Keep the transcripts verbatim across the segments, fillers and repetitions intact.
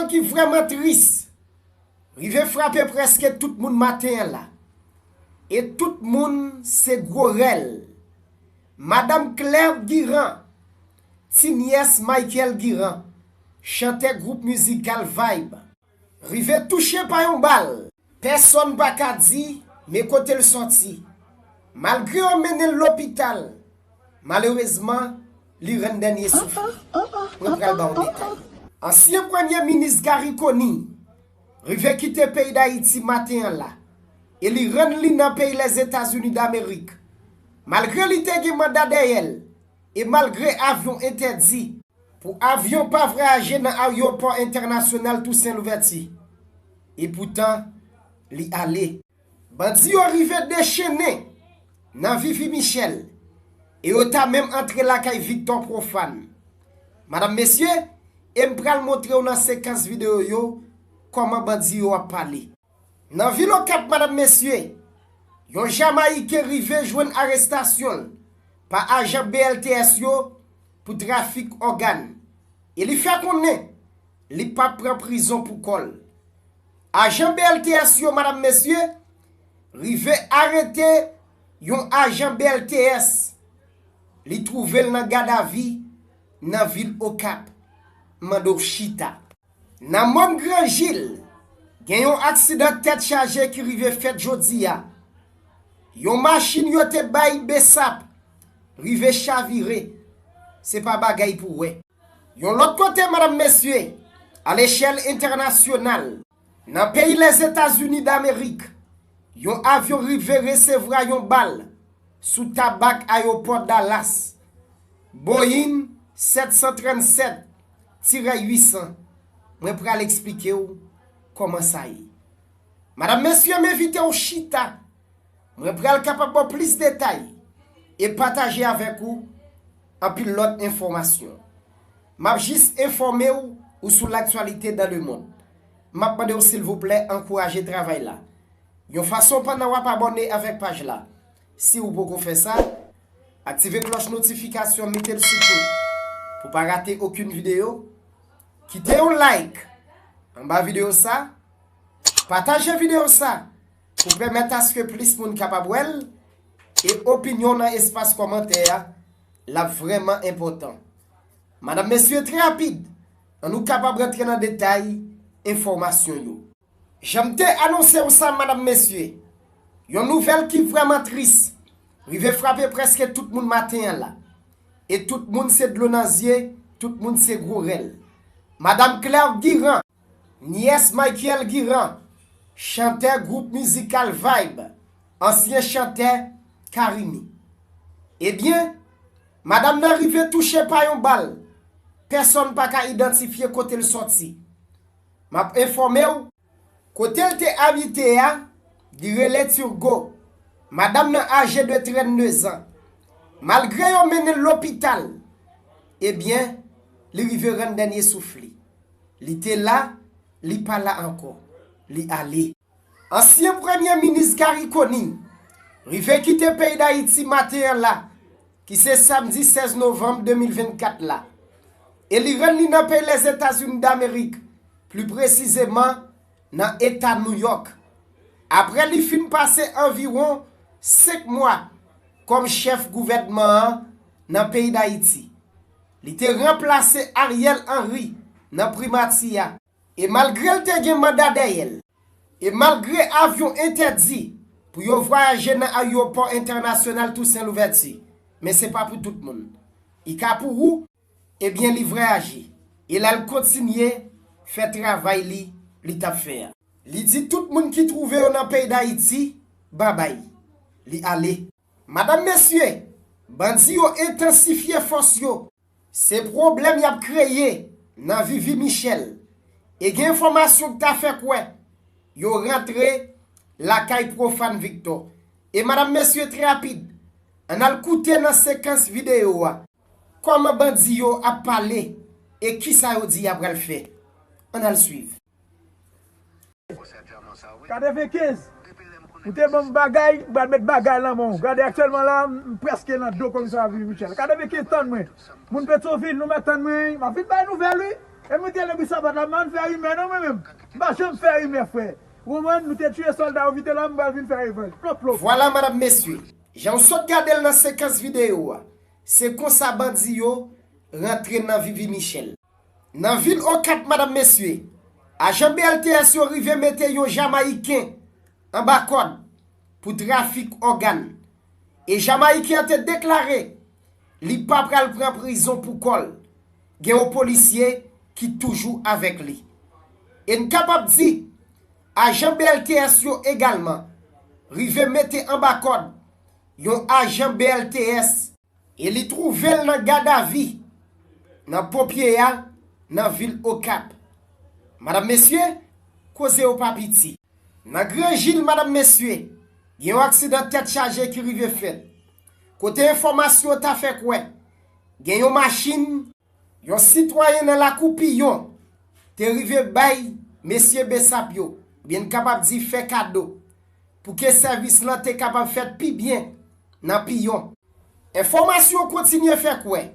ki vrèman tris rive frape prèske tout moun maten an la. E tout moun se gwo rèl. Madanm Claire Guirand, ti nyès Michael Guirand, chantè gwoup mizikal Vibe, rive touche pa yon bal. Pèsonn pa ka di men kote l sòti. Malgre yo mennen l lopital, malerezman, li rann dènye souf li. Mwen pral ba w detay. Ansyen premye minis Garry Conille rive kite peyi Dayiti maten an la, e li rann li nan peyi Lèzetazini Damerik. Malgre li te gen manda dèyè l, e malgre avyon entèdi pou avyon pa vwayaje nan ayewopò entènasyonal Tousen Louvèti, e poutan, li ale. Bandi yo rive dechennen nan Vivi Michel, e yo ta menm antre lakay Victor Profane. Madanm, mesye, e m pral montre w nan sekans videyo yo kòman bandi yo ap pale. Nan vil Okap, madanm, mesye, yon Jamayiken rive jwenn arestasyon l pa ajan B L T S yo pou trafik ògàn, e li fè konnen li p ap pran prizon pou kò l. Ajan B L T S yo, madanm, mesye, rive arete yon ajan B L T S. Li twouve l nan gadavi nan vil Okap. M mande w chita. Nan mòn Granjil, gen yon aksidan tèt chaje ki rive fèt jodi a. Yon machin yo te bay besap rive chavire. Se pa bagay pou wè. Yon lòt kote, madanm, mesye, alechèl entènasyonal, nan peyi Lèzetazini Damerik, yon avyon rive resevwa yon bal sou tabak ayewopò Dallas, Boeing sèt san trannsèt tirè uit san. Mwen pral eksplike w kòman sa ye. Madanm, mesye, m envite w chita. Mwen pral kapab ba w plis detay e pataje avèk ou anpil lòt enfòmasyon. M ap jis enfòme w ou sou l'actualité dans le monde. M ap mande w, silvouplè, ankouraje travay la yon fason pandan w ap abòne avèk paj la. Si w poko fè sa, aktive klòch notifikasyon, mete l sou tout pou pa rate okenn videyo. Kite yon like anba videyo sa, pataje videyo sa pou pèmèt aske plis moun kapab wè l, e opinyon w nan espas kòmantè a, l ap vrèman enpòtan. Madanm, mesye, trè rapid, ann nou kapab rantre nan detay enfòmasyon yo. Jan m te anonse w sa, madanm, mesye, yon nouvèl ki vrèman tris rive frape prèske tout moun maten an la. E tout moun se dlo nan zye, tout moun se gwo rèl. Madanm Claire Guirand, nyès Michael Guirand, chantè gwoup mizikal Vibe, ansyen chantè Carimi. Ebyen, madanm nan rive touche pa yon bal. Pèsonn pa ka idantifye kote l sòti. M ap enfòme w, kote l te abite a, li rele Turgot. Madanm nan aje de trannde zan. Malgre yo mennen l lopital, ebyen, li rive rann dènye souf li. Li te la, li pa la ankò. Li ale. Ansyen premye minis Garry Conille rive kite peyi Dayiti maten an la, ki se samdi sèz novanm de mil vennkat la, e li rann li nan peyi Lèzetazini Damerik, pli presizeman nan eta Nouyòk, apre li fin pase anviwon senk mwa kòm chèf gouvènman an nan peyi Dayiti. Li te ranplase Ariel Henry nan primati a. E malgre l te gen manda dèyè l, e malgre avyon entèdi pou yo vwayaje nan ayewopò entènasyonal Tousen Louvèti, men se pa pou tout moun. I ka pou ou, ebyen, li vwayaje, e l al kontinye fè travay li, li t ap fè a. Li di tout moun ki twouve yo nan peyi Dayiti, babay. Li ale. Madanm, mesye, bandi yo entansifye fòs yo. Se pwoblèm y ap kreye nan Vivi Michel. E gen enfòmasyon ki ta fè kwè yo rantre lakay Profane Victor. E madanm, mesye, trè rapid, ann al koute nan sekans videyo a kòman bandi yo ap pale e kisa yo di y ap pral fè. Ann al swiv. Katrevenkenz, ou te ban m bagay, m pral met bagay nan men w. Gade aktyèlman la, m prèske nan do komisarya Vivi Michel. Katrevenkenz, tann mwen. Moun Petyonvil, nou mèt tann mwen, wi. M ap vin bay nouvèl, wi. E mwen te lè pou sabat la, m pa fè rimè non mwen menm. M pa janm fè rimè, frè. Ou konprann? Nou te tiye sòlda yo, Vitelòm, m pral vin fè revanj. Plop, plop. Vwala, madanm, mesye. Jan w sot gade l nan sekans videyo a, se konsa bandi yo rantre nan Vivi Michel. Nan vil Okap, madanm, mesye, ajan B L T S yo rive mete yon Jamayiken anba kòd pou trafik ògàn. E Jamayiken an te deklare li pa pral pran prizon pou kò l. Gen yon polisye ki toujou avèk li. E n kapab di, ajan B L T S yo egalman rive mete anba kòd yon ajan B L T S e li twouve l nan gadavi nan Ponpye a, nan vil Okap. Madanm, mesye, koze yo pa piti. Nan Granjil, madanm, mesye, gen yon aksidan tèt chaje ki rive fèt. Kote enfòmasyon ta fè kwè, gen yon machin yon sitwayen nan lakou Piyon te rive bay mesye Besap yo, oubyen n kapab di fè kado, pou ke sèvis lan te kapab fèt pi byen nan Piyon. Enfòmasyon kontinye fè kwè,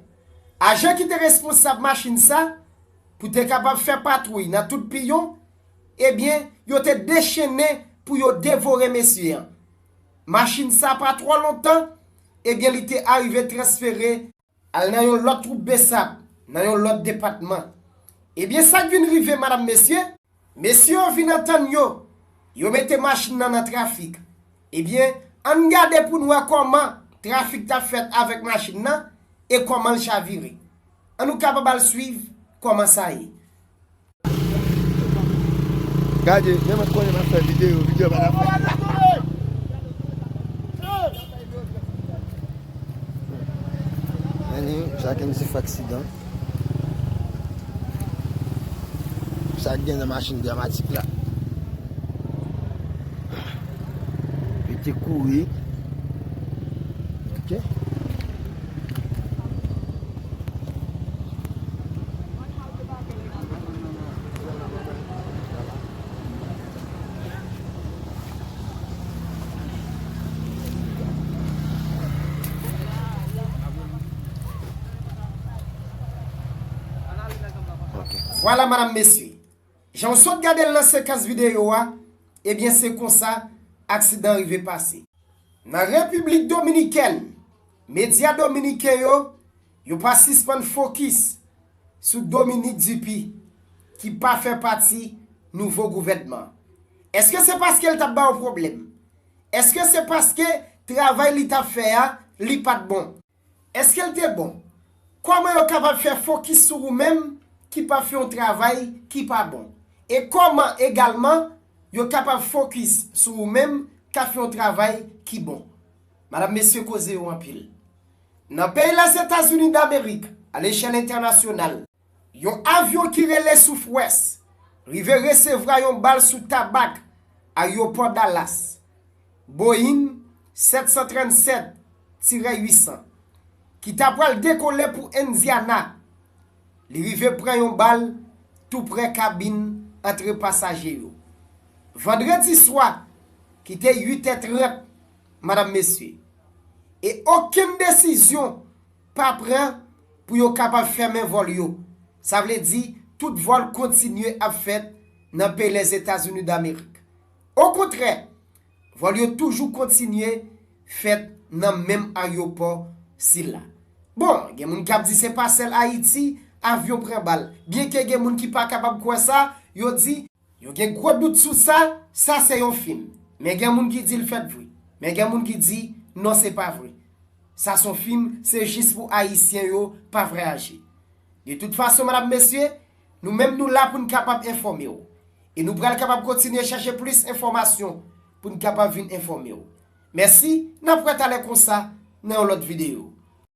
ajan ki te responsab machin sa, pou te kapab fè patwouy nan tout Piyon, ebyen, yo te dechennen pou yo devore mesye an. Machin sa pa twò lontan, ebyen, li te arive transfere al nan yon lòt twoup Besap, nan yon lòt depatman. Ebyen, sa k vin rive, madanm, mesye, mesye yo vin antann yo, yo mete machin nan nan trafik. Ebyen, ann gade pou n wè kòman trafik t ap fèt avèk machin nan e kòman l chavire. Ann nou kapab al swiv kòman sa ye. Gade, men mwen konnen m ap fè videyo, videyo pa t ap fè. Anyway, chacun se fè aksidan. Sa k gen nan machin dramatik la. Li te kouri. Ok. Vwala, madanm, mesye. Jan w sot gade l nan sekans videyo a, ebyen, se konsa aksidan rive pase. Nan Repiblik Dominikèn, medya dominiken yo, yo pa sispann fokis sou Dominique Duppy, ki pa fè pati nouvo gouvènman. Èske se paske l t ap ba yo pwoblèm? Èske se paske travay li t ap fè a, li pa t bon? Èske l te bon? Kòman yo kapab fè fokis sou ou menm ki p ap fè yon travay ki pa bon? E kòman egalman yo kapab fokis sou ou menm k ap fè yon travay ki bon? Madanm, mesye, koze yo anpil. Nan peyi Lèzetazini Damerik, alechèl entènasyonal, yon avyon ki rele Southwest rive resevwa yon bal sou tabak ayewopò Dallas, Boeing sèt san trannsèt tirè uit san, ki ta pral dekole pou Indiana. Li rive pran yon bal tou prè kabin antre pasaje yo. Vandredi swa, ki te uit è trant, madanm, mesye. E okenn desizyon pa pran pou yo kapab fèmen vòl yo. Sa vle di, tout vòl kontinye ap fèt nan peyi Lèzetazini Damerik. Okontrè, vòl yo toujou kontinye fèt nan menm ayewopò sila. Bon, gen moun k ap di se pa sèl Ayiti avyon pran bal. Byenke gen moun ki pa kapab kwè sa, yo di, yo gen gwo dout sou sa, sa se yon fim. Men gen moun ki di l fèt vre. Men gen moun ki di, non, se pa vre. Sa se yon fim, se jis pou Ayisyen yo pa vwayaje. De tout fason, madanm, mesye, nou menm nou la pou n kapab enfòme w. E nou pral kapab kontinye chèche plis enfòmasyon pou n kapab vin enfòme w. Mèsi, n ap wè talè konsa nan yon lòt videyo.